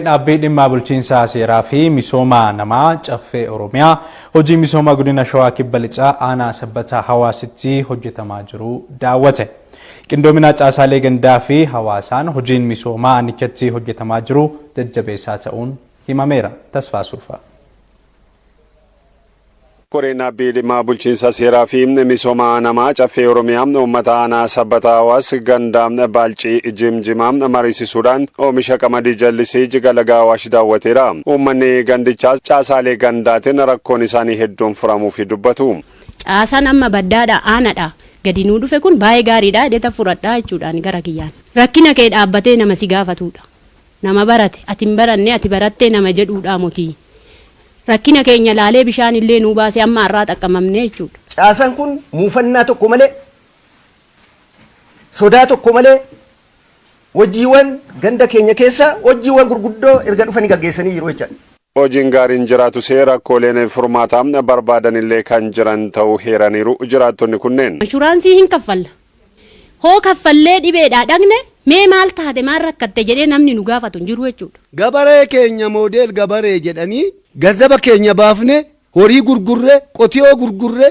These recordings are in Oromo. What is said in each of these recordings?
Dhaabbii dhimma bulchiinsa seeraa fi misooma namaa Caffee Oromiyaa hojii misooma godina Shawaa Kibba Lixaa aanaa Sabbataa Hawaasitti hojjetamaa jiru daawwate. Qindoomina caasaalee gandaa fi hawaasaan hojiin misoomaa aanichatti hojjetamaa jiru jajjabeessaa ta'uun himameera. Tasfaa Suufaa. Koreen dhaabbii dhimma bulchiinsa seeraa fi misooma namaa Caffee Oromiyaa uummata aanaa Sabbataa Hawaas ganda Baalcii Jimjimaa mariisisuudhaan oomisha qamadii jallisii jiga laga Awaash daawwateera. Uummanni gandichaa caasaalee gandaatiin rakkoon isaanii hedduun furamuufi dubbatu. Caasaan amma baddaadha aanadha gadi nuu dhufe kun baay'ee gaariidha jedhee fudhadhaa jechuudhaan gara kiyyaan. Rakkina kee dhaabbatee nama si gaafatudha. Nama barate ati hin baranne ati barattee nama jedhuudha muti. Rakkina keenya laalee bishaan illee nuu baasee amma har'aa xaqqamamne jechuudha. Caasaan kun muufannaa tokko malee, sodaa tokko malee hojiiwwan ganda keenya keessa hojiiwwan gurguddoo erga dhufanii gaggeessanii jiru jechaadha. Hojiin gaariin jiraatus rakkooleen furmaataa barbaadanillee kan jiran ta'uu heeraniiru jiraattonni kunneen. Inshuraansii hin kaffalla. Hoo kaffallee dhibeedhaa dhaqne mee maal taate maal rakkatte jedhee namni nu gaafatu hin jiru jechuudha. Gabaree keenya moodeel gabaree jedhanii gazaba keenya baafne, horii gurgurre, qotiyoo gurgurre,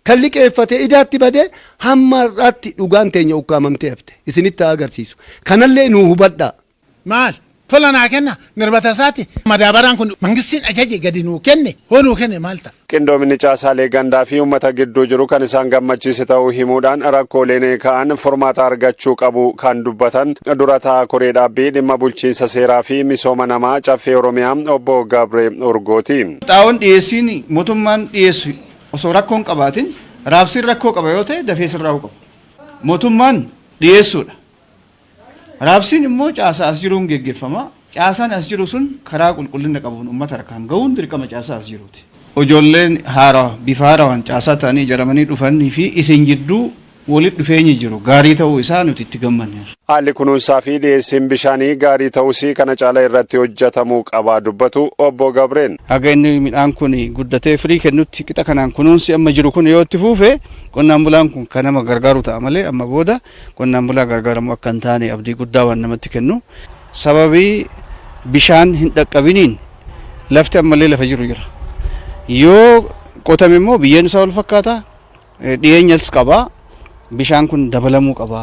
kan liqeeffate idaatti badee hamma har'aatti dhugaan teenya ukkaamamtee hafte. Isinitti haa agarsiisu. Kanallee nuu hubadhaa. Maal tola naa kenna nirbata isaati madaabaraan kun mangistiin ajaje gadi nuu kenne hoo nuu kenne maal ta'a. Qindoominni caasaalee gandaa fi uummata gidduu jiru kan isaan gammachiise ta'uu himuudhaan rakkooleen ka'an furmaata argachuu qabu kan dubbatan dura taa'aa koree dhaabbii dhimma bulchiinsa seeraa fi misooma namaa Caffee Oromiyaa obbo Gabree Urgooti. Xaa'oon dhiyeessiin mootummaan dhiyeessu osoo rakkoo hin qabaatin raabsiin rakkoo qaba yoo ta'e dafee sirraa'uu qaba. Mootummaan dhiyeessuudha. Raabsiin immoo caasaa as jiruun geggeeffama. Caasaan as jiru sun karaa qulqullina qabuun uummata harkaan gahuun dirqama caasaa as jiruuti. Ijoolleen haaraa bifa haarawaan caasaa ta'anii ijaaramanii dhufanii fi isin jidduu walitti dhufeenyi jiru gaarii ta'uu isaa nuti itti gammanneerra. Haalli kunuunsaa fi dhiyeessiin bishaanii gaarii ta'us kana caala irratti hojjetamuu qabaa dubbatu obbo Gabreen. Haga inni midhaan kun guddatee firii kennutti qixa kanaan kunuunsi amma jiru kun yoo itti fuufe qonnaan bulaan kun kan nama gargaaru ta'a malee amma booda qonnaan bulaa gargaaramu akka hin taane abdii guddaa waan namatti kennu. Sababii bishaan hin dhaqqabiniin lafti ammallee lafa jiru jira. Yoo qotame immoo biyyeen isaa wal fakkaata, dhiyeenyas qaba, bishaan kun dabalamuu qaba.